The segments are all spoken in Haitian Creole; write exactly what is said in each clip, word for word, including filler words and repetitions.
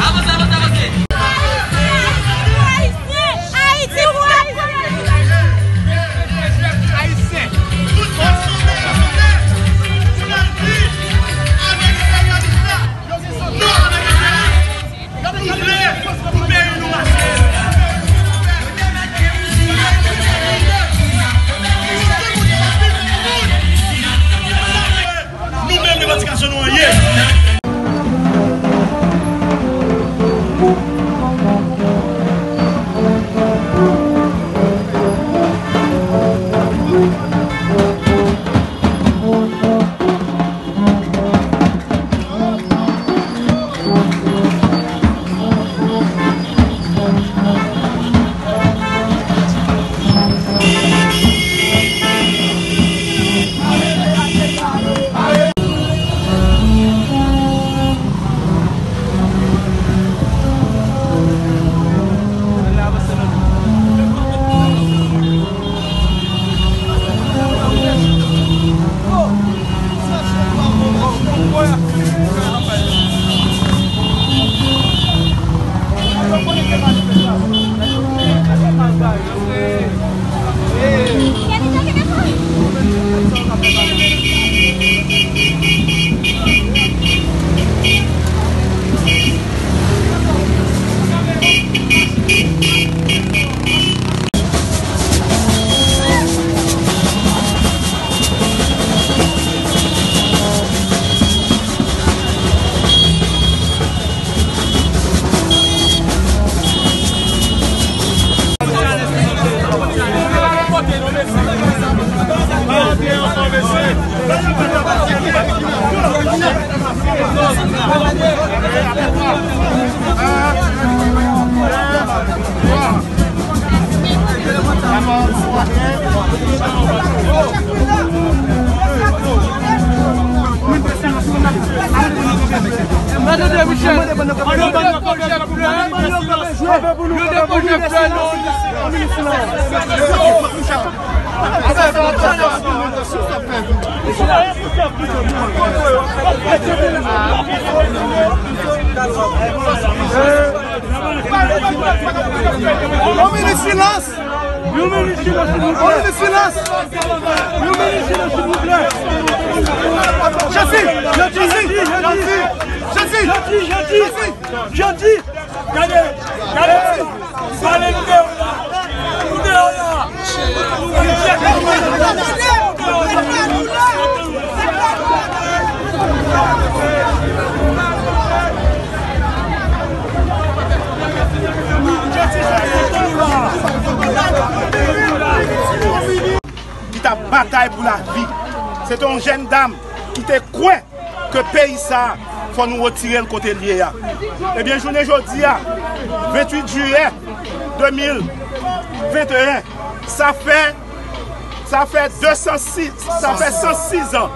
Avanse, avanse, avanse. Ayiti pou Ayisyen! Ayiti pou Ayisyen! Ayisyen! Tout fòs sanble ansanm pou n al di avèk enperyalis la, non avèk enperyalis. Nou vle pou peyi nou mache. Nou menm revandikasyon nou an ye. Yon minit silans! Yon minit silans, silvouplè! Yon minit silans! Yon minit silans, silvouplè! Jezi! Jezi! Jezi! Jezi! Jezi! Jezi! Gade! Gade! Pale nou deyò la! Nou deyò la! Ki t ap batay pou lavi. Se te yon jèn dam ki te kwè ke peyi sa a, fò nou retire l kote l ye a. Ebyen, jounen jodi a, venntuit jiyè de mil venteyen, sa fè, sa fè de san sis, sa fè san sis an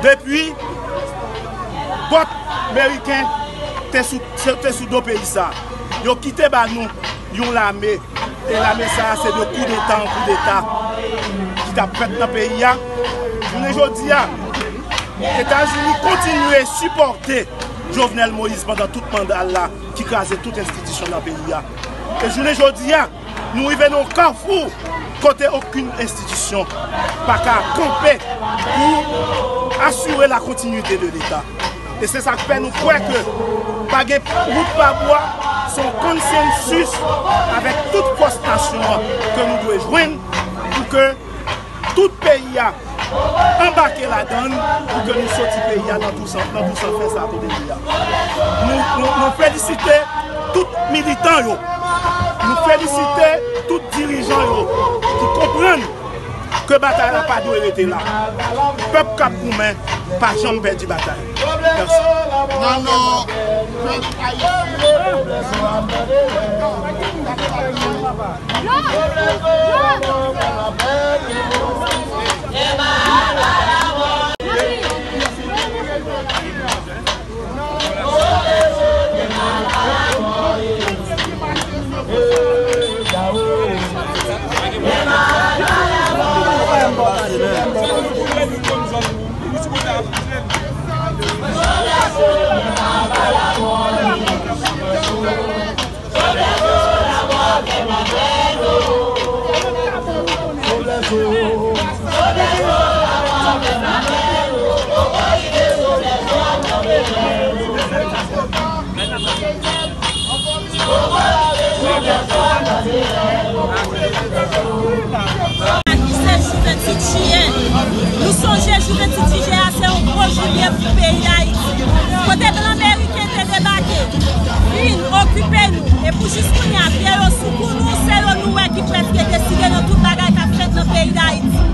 depi bòt meriken te sou, te sou do peyi sa a. Yo kite ba nou yon lame. E lame sa a, se de koudeta an koudeta ki t ap fèt nan peyi a. Jounen jodi a, Etazini kontinye sipòte Jovenel Moïse pandan tout manda l la, ki kraze tout enstitisyon nan peyi a. E jounen jodi a, nou rive nan yon kafou kote okenn enstitisyon pa ka kanpe pou asire la kontinite de Leta. E se sa k fè nou kwè ke pa gen wout pa bwa, se yon konsansis avèk tout fòs nasyon an ke nou dwe jwenn pou ke tout peyi a anbake ladan l, pou ke nou soti peyi a nan tou san, nan tou san fè sa kote l ye a. Nou, nou, nou felisite tout militan yo, nou felisite tout dirijan yo ki konprann ke batay la pa dwe rete la. Pèp k ap goumen pa janm pèdi batay. Mèsi. Nan non pèp ayisyen, Jou venntuit jiyè a se yon gwo jou li ye pou peyi Dayiti. Kote blan meriken te debake, vin okipe nou, e pou jis kounye a, pye yo sou kou nou, se yo nou wè ki prèske deside nan tout bagay k ap fèt nan peyi Dayiti.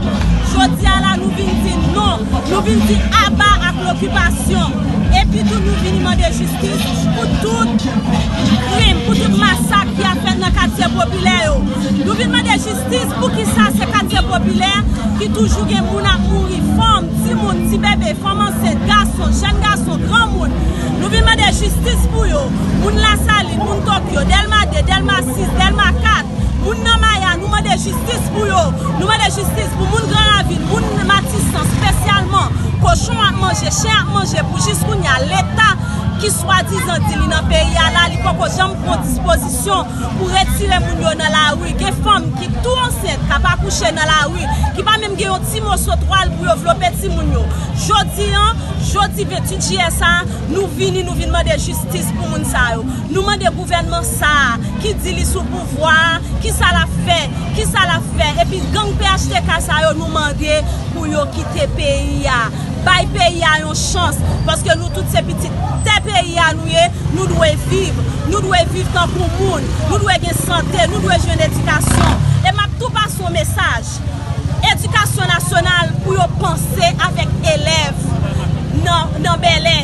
Jodi a la, nou vin di non, nou vin di aba ak lokipasyon. Epi tou, nou vin mande jistis pou tout krim, pou tout masak ki ap fèt nan katye popilè yo. Nou vin mande jistis pou kisa se katye popilè ki toujou gen moun ap mouri, fanm, timoun, ti bebe, fanm ansent, gason, jèn gason, granmoun. Nou vin mande jistis pou yo. Moun Lasalin, moun Tokyo, Dèlma de, Dèlma sis, Dèlma kat, moun nan Maya, nou mande jistis pou yo. Nou mande jistis pou moun Gran Ravin, moun Matisan, espesyalman. Kochon ap manje, chen ap manje, pou jis kounye a, Leta ki swadizan di li nan peyi a la, li poko janm pran dispozisyon pou retire moun yo nan lari. Gen fanm ki tou ansent, k ap akouche nan lari, ki pa menm gen yon ti moso twal pou yo vlope timoun yo. Jodi an, jodi venntuit jiyè sa a, nou vini, nou vin mande jistis pou moun sa yo. Nou mande gouvènman sa a, ki di li sou pouvwa a, kisa l ap fè, kisa l ap fè. Epi gang P H T K sa yo, nou mande pou yo kite peyi a. Bay peyi a yon chans, paske nou tout se pitit tè peyi a nou ye, nou dwe viv, nou dwe viv tankou moun, nou dwe gen sante, nou dwe jwenn edikasyon. E m ap tou pase yon mesaj. Edikasyon nasyonal pou yo panse avèk elèv nan, nan Bèlè,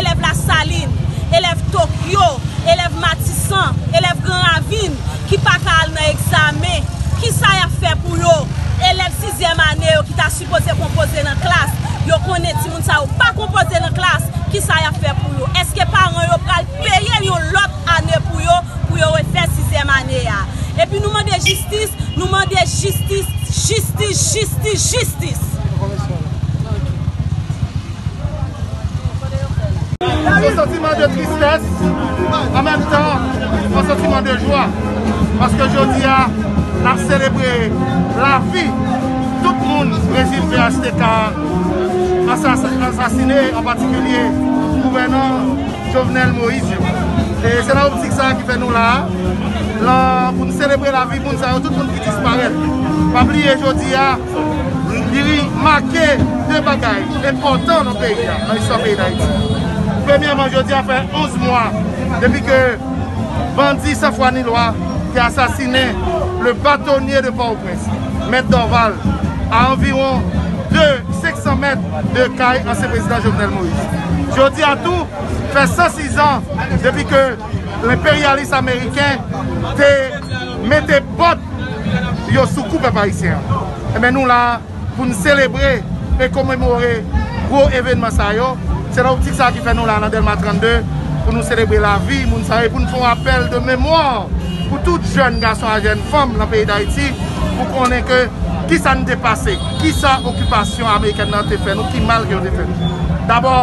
elèv Lasalin, elèv Tokyo, elèv Matisan, elèv Gran Ravin ki pa ka al nan egzamen. Kisa y ap fè pou yo? Elèv sizyèm ane yo ki ta sipoze konpoze nan klas, yo konnen timoun sa yo pa konpoze nan klas, kisa y ap fè pou yo? Èske paran yo pral peye yon lòt ane pou yo, pou yo refè sizyèm ane a? Epi nou mande jistis, nou mande jistis, jistis, jistis, jistis. Se yon santiman de tristès, an menm tan, yon santiman de jwa. Paske jodi a, n ap selebre lavi tout moun rejim P H T K asas-, asasine, an patikilye gouvènan Jovenel Moïse yo. E se nan optik sa a ki fè nou la a, lan, pou n selebre lavi moun sa yo, tout moun ki disparèt. Pa bliye jodi a, li make de bagay enpòtan nan peyi a, nan istwa peyi Dayiti. Premyèman, jodi a fè onz mwa depi ke bandi san fwa ni lwa te asasinen le bâtonnier de Port-au-Prince, Mèt Dorval, a anviwon de, senk san mèt de kay ansyen prezidan Jovenel Moïse. Jodi a tou, fè san sis an depi ke lenperyalis ameriken te mete bòt yo sou kou pèp ayisyen an. Enben, nou la pou n selebre e komemore gwo evènman sa yo. Se nan optik sa ki fè nou la nan Dèlma trannde, pou nou selebre lavi moun sa yo, e pou n fè yon apèl de memwa pou tout jèn gason ak jèn fanm nan peyi Dayiti, pou konnen ke kisa n te pase, kisa okipasyon amerikèn nan te fè nou, ki mal ke yo te fè nou. Dabò,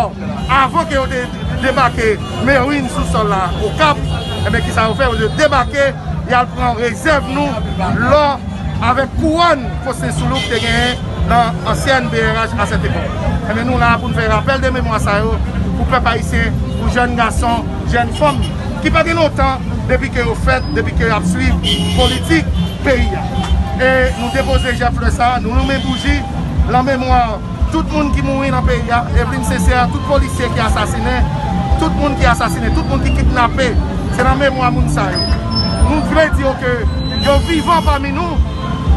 avan ke yo te debake Merwin sou sòl la, Okap, enben, kisa yo fè? Yo debake, y al pran rezèv nou, lò avèk kouwòn Faustin Soulouque te genyen nan ansyèn B R H a sèt epòk. Enben, nou la pou n fè rapèl de memwa sa yo pou pèp ayisyen, pou jèn gason, jèn fanm, ki pa gen lontan depi ke yo fèt, depi ke y ap swiv politik peyi a. E nou depoze jèf flè sa, nou limen bouji, lan memwa tout moun ki mouri nan peyi a, Eveline Sincère, tout polisye ki asasinen, tout moun ki asasinen, tout moun ki kidnape, se nan memwa moun sa yo. Nou vle di yo ke yo vivan pami nou,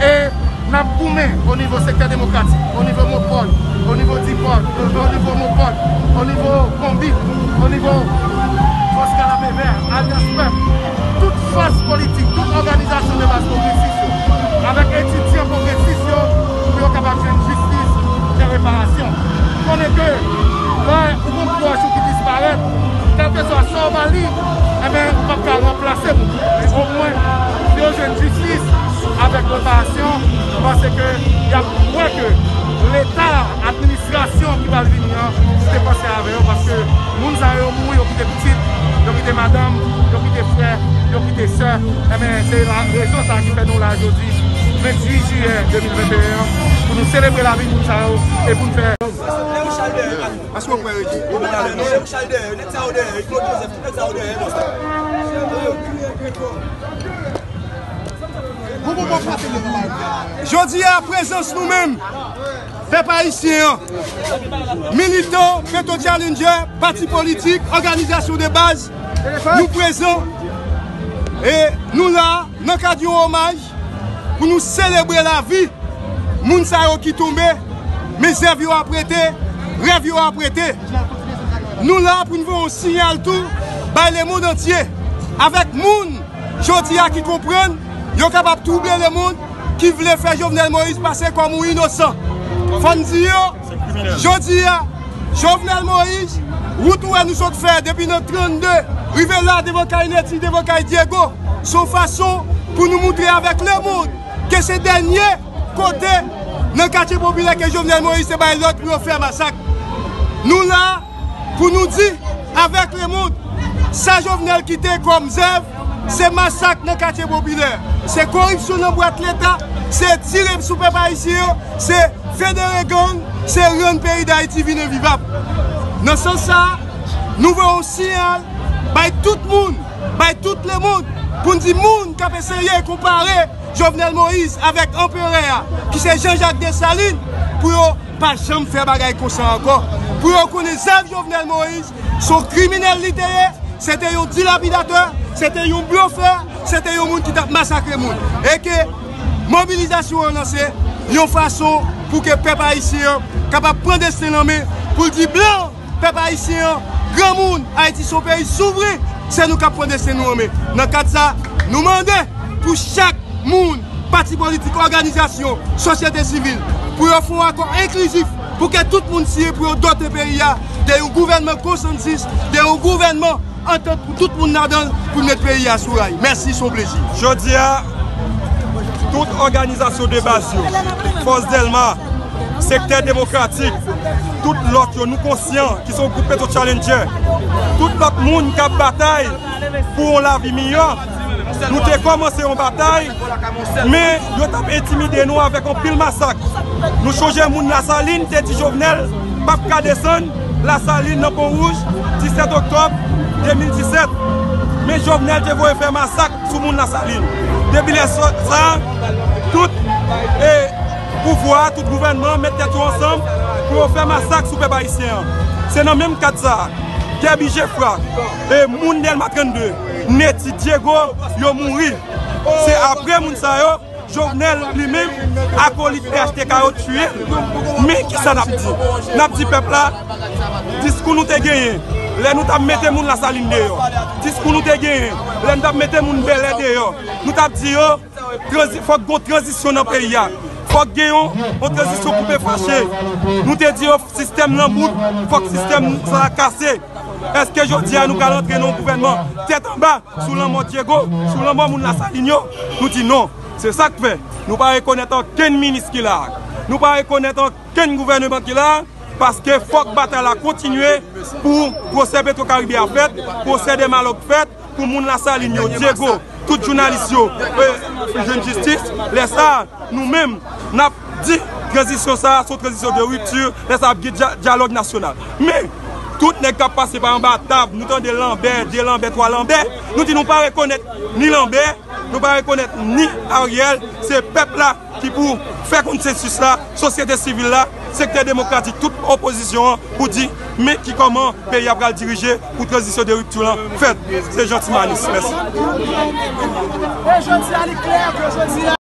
e n ap goumen o nivo sektè demokratik, o nivo Mopòl, o nivo Dipòl, o nivo Mopòl, o nivo Konbit, o nivo Fòs Kanapevè, Alyans Pèp, tout fòs politik, tout òganizasyon de baz pwogresis yo, avèk etidyan pwogresis yo, pou yo kapab jwenn jistis e reparasyon. Konnen ke lè ou gon pwòch ou ki disparèt, kèlkeswa sa w ba li, enben, ou p ap ka ranplase moun. Men omwen, si yo jwenn jistis avèk reparasyon, m panse ke y ap wè ke Leta, administrasyon ki pral vini an, te panse avè yo, paske moun sa yo mouri, yo kite pitit, yo kite madanm, yo kite frè, yo kite sè. Enben, se la rezon sa ki fè nou la jodi, venntuit jiyè de mil venteyen an, pou nou selebre lavi moun sa yo e pou n fè. Èske w kwè yo di? Yo mete ale non. Jodi a, prezans nou menm Pèp ayisyen an, militan, Petro Challenger, pati politik, òganizasyon de baz, nou prezan e nou la nan kad yon omaj pou nou selebre lavi moun sa yo ki tonbe, men zèv yo ap rete, rèv yo ap rete. Nou la pou n voye yon siyal tou bay lemonn antye, avèk moun jodi a ki konprann yo kapab twouble lemonn, ki vle fè Jovenel Moïse pase kòm yon inosan. Fò n di yo, jodi a, Jovenel Moïse, wout ou wè nou sot fè depi nan trannde, rive la devan kay Neti, devan kay Diego, se yon fason pou nou moutre avèk lemonn ke se dènye kote nan katye popilè ke Jovenel Moïse te bay lòd pou yo fè masak. Nou la pou nou di avèk lemonn, sa Jovenel kite kòm zèv, se masak nan katye popilè, se koripsyon nan bwat leta, se tire sou pèp ayisyen an, se federe gang, se rann peyi Dayiti vin envivab. Nan sans sa a, nou voye yon siyal bay tout moun, bay tout lemonn, pou n di moun k ap eseye konpare Jovenel Moïse avèk anperè a, ki se Jean Jacques Dessalines, pou yo pa janm fè bagay konsa ankò. Pou yo konnen zèv Jovenel Moïse se yon kriminèl li te ye, se te yon dilapidatè, se te yon blofè, se te yon moun ki t ap masakre moun. E ke mobilizasyon an lanse yon fason pou ke pèp ayisyen an kapab pran desten l an men, pou l di blan, pèp ayisyen an, granmoun, Ayiti se yon peyi souvren, se nou k ap pran desten nou an men. Nan kad sa, nou mande pou chak moun, pati politik, òganizasyon, sosyete sivil, pou yo fè yon akò enklizif, pou ke tout moun siyen, pou yo dote peyi a de yon gouvènman konsansis, de yon gouvènman antant pou tout moun ladan l, pou n met peyi a sou ray. Mèsi, se yon plezi. Jodi a, tout òganizasyon de baz yo, Fòs Dèlma, Sektè Demokratik, tout lòt yo, nou konsyan ki se yon gwoup Petro Challenger, tout lòt moun k ap batay pou yon lavi miyò. Nou te kòmanse yon batay, men yo t ap entimide nou avèk anpil masak. Nou chonje moun Lasalin te di Jovenel p ap ka desann Lasalin nan Pon Wouj disèt oktòb de mil disèt. Men Jovenel te voye fè masak sou moun Lasalin. Depi lè sa, tout, e, pouvwa, tout gouvènman met tèt yo ansanm pou yo fè masak sou pèp ayisyen an. Se nan menm kad sa a, Kerby Geffrard, e, moun Dèlma trannde, Neti, Diego, yo mouri. Se apre moun sa yo, Jovenel li menm, akolit P H T K yo tiye l. Men kisa n ap di? N ap di pèp la, diskou nou te genyen lè nou t ap mete moun Lasalin deyò, diskou nou te genyen lè nou t ap mete moun Bèlè deyò, nou t ap di yo, tranzi-, fòk gon tranzisyon nan peyi a. Fòk gen yon, yon tranzisyon koupe fache. Nou te di yo, sistèm nan bout, fòk sistèm sa a kase. Èske jodi a nou pral antre nan yon gouvènman tèt anba sou lanmò Diego, sou lanmò moun Lasalin yo? Nou di non. Se sa k fè nou pa rekonèt okenn minis ki la a. Nou pa rekonèt okenn gouvènman ki la a, paske fòk batay la kontinye pou pwosè Petro Karibe a fèt, pwosè Dèmalòk fèt, pou moun Lasalin yo, Diego, tout jounalis yo, e, jwenn jistis. Lè sa a, nou menm, n ap di tranzisyon sa a se yon tranzisyon de ripti, lè sa a ap gen dya-, dyalòg nasyonal. Men, tout nèg k ap pase pa anba tab, nou tande Lanbè, de Lanbè, twa Lanbè, nou di nou pa rekonèt ni Lanbè, nou pa rekonèt ni Ariel, se pèp la ki pou fè konsensis la, sosyete sivil la, sektè demokratik, tout opozisyon an pou di men ki kòman peyi a pral dirije pou tranzisyon de ripti lan fèt. Se Jean Timanis. Mèsi. E jodi a, li klè ke jodi a,